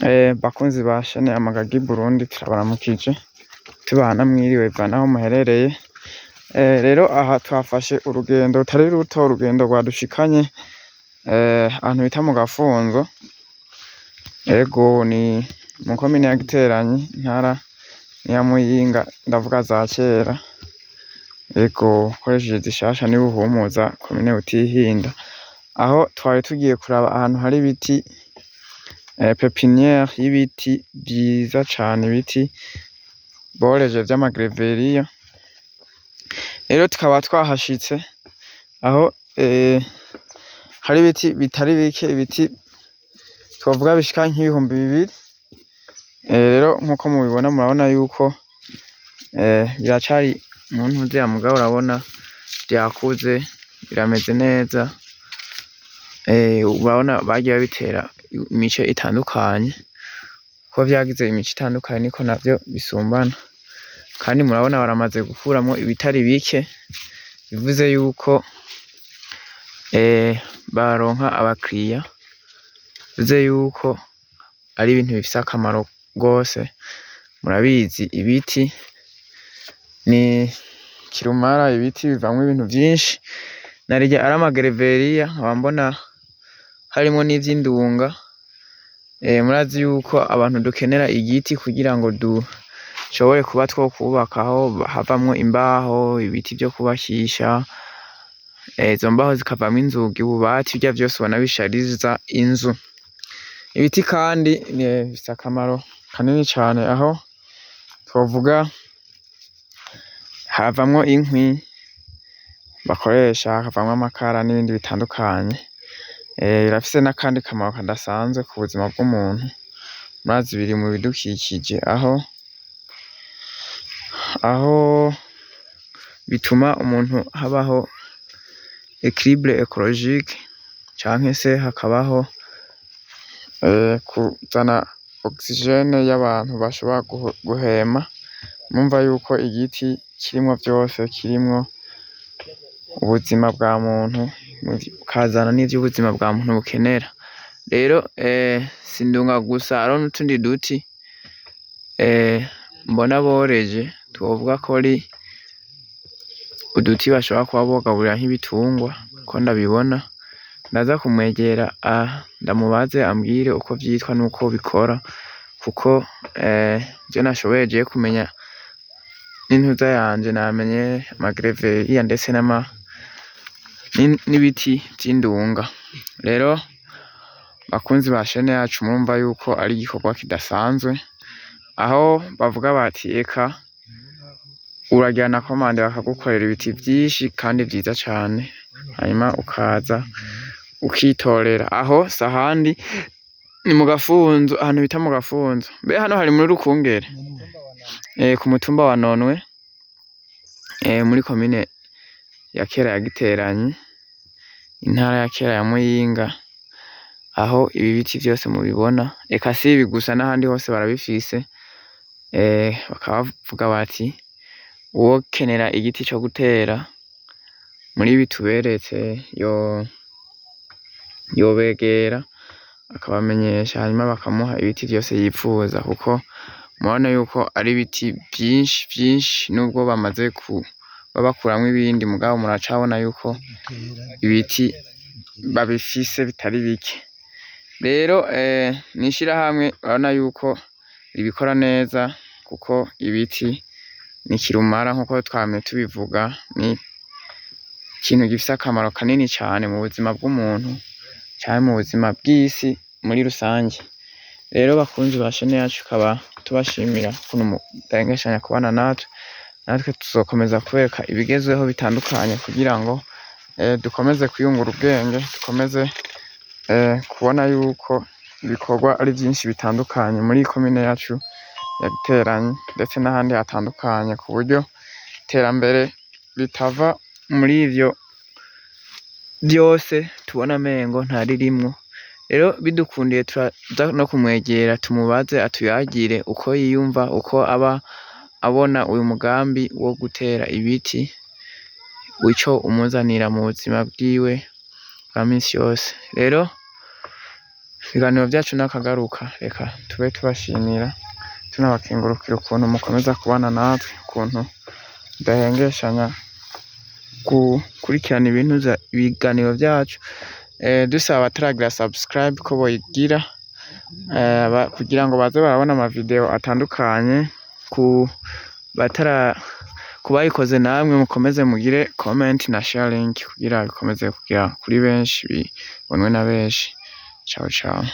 Bakunzi ba chaîne Amagagi Burundi, turabaramukije, tubana mwiriwe bivana aho muherereye. Rero aha twafashe urugendo rutari ruto, urugendo rwadushikanye ahantu bita mu Gafunzo. Ego, ni mu komine ya Giteranyi, intara ya Muyinga, ndavuga za kera. Ego, ukoresheje zishasha ni Buhumuza, komine Butihinda, aho twari tugiye kuraba ahantu hari ibiti, pépinière y'ibiti vyiza cane, ibiti boreje vy'amagereveriyo. Rero tukaba twahashitse aho hari ibiti bitari bike, ibiti twovuga bishika nk'ibihumbi 2. Rero nkuko mubibona, murabona yuko biracari mu ntuzeya, mugabo urabona vyakuze, birameze neza. Urabona bagiye babitera imice itandukanye, uko vyagize imice itandukanye niko navyo bisumbana. Kandi murabona baramaze gukuramwo ibitari bike, bivuze yuko baronka abakiriya, bivuze yuko ari ibintu bifise akamaro gose. Murabizi, ibiti ni kirumara, ibiti bivamwo ibintu vyinshi. Narirya ari amagereveriya, nkaba mbona harimwo n'ivy'indunga. Murazi yuko abantu dukenera igiti kugira ngo dushobore kuba twokubaka, aho havamwo imbaho, ibiti vyo kubakisha, izo mbaho zikavamwo inzugi, ububati, birya vyose ubona bishariza inzu. Ibiti kandi bifise akamaro kanini cane, aho twovuga haravamwo inkwi bakoresha, hakavamwo amakara n'ibindi bitandukanye. Birafise n'akandi kamaro kadasanzwe ku buzima bw'umuntu. Murazi biri mu bidukikije, aho bituma umuntu habaho équilibre écologique, canke se hakabaho kuzana oxygène y'abantu bashobora guhema. Murumva yuko igiti kirimwo vyose, kirimwo ubuzima bwa muntu, bukazana n'ivyo ubuzima bwa muntu bukenera. Rero si indunga gusa, hariho n'utundi duti mbona boreje, twovuga ko ari uduti bashobora kuba bogaburira nk'ibitungwa, uko ndabibona. Ndaza kumwegera ndamubaze ambwire uko vyitwa n'uko bikora, kuko ivyo nashoboye jewe kumenya n'intuza yanje, namenye amagereveriya ndetse n'ibiti vy'indunga. Rero bakunzi ba chaîne yacu, murumva yuko ari igikorwa kidasanzwe, aho bavuga bati eka uragira na commande bakagukorera ibiti vyinshi kandi vyiza cane, hanyuma ukaza ukitorera. Aho s'ahandi, ni mu Gafunzo, ahantu bita mu Gafunzo. Mbe hano hari muri Rukungere, ku mutumba wa Nonwe, muri komine ya kera ya Giteranyi, intara ya kera ya Muyinga, aho ibi biti vyose mubibona. Eka si ibi gusa, n'ahandi hose barabifise. Bakaba bavuga bati uwokenera igiti co gutera muri ibi tuberetse, yobegera akabamenyesha, hanyuma bakamuha ibiti vyose yipfuza, kuko murabona yuko ari ibiti vyinshi vyinshi. Nubwo bamaze kuba bakuramwo ibindi, mugabo muracabona yuko ibiti babifise bitari bike. Rero n'ishirahamwe urabona yuko ribikora neza, kuko ibiti ni kirumara, nkuko twamye tubivuga, ni ikintu gifise akamaro kanini cane mu buzima bw'umuntu canke mu buzima bw'isi muri rusange. Rero bakunzi ba chaîne yacu, tukaba tubashimira ukuntu mudahengeshanya kubana natwe. Natwe tuzokomeza kubereka ibigezweho bitandukanye kugira ngo dukomeze kwiyungura ubwenge, dukomeze kubona yuko ibikorwa ari vyinshi bitandukanye muri komine yacu ya Giteranyi ndetse n'ahandi hatandukanye, ku buryo iterambere ritava muri ivyo vyose tubona mengo ntaririmwo. Rero bidukundiye turaza no kumwegera, tumubaze atuyagire uko yiyumva, uko aba abona uyu mugambi wo gutera ibiti, ico umuzanira mu buzima bwiwe bwa misi yose. Rero Ibiganiro vyacu nakagaruka, reka tube tubashimira tunabakengurukira ukuntu mukomeza kubana natwe, ukuntu mudahengeshanya gukurikirana ibintu ibiganiro vyacu. Dusaba abataragira subscribe ko boyigira kugira ngo baze barabona ama video atandukanye. Ku batara kubayikoze namwe mukomeze mugire comment na sharing kugira bikomeze kugera kuri benshi, bibonwe na benshi. Ciao ciao.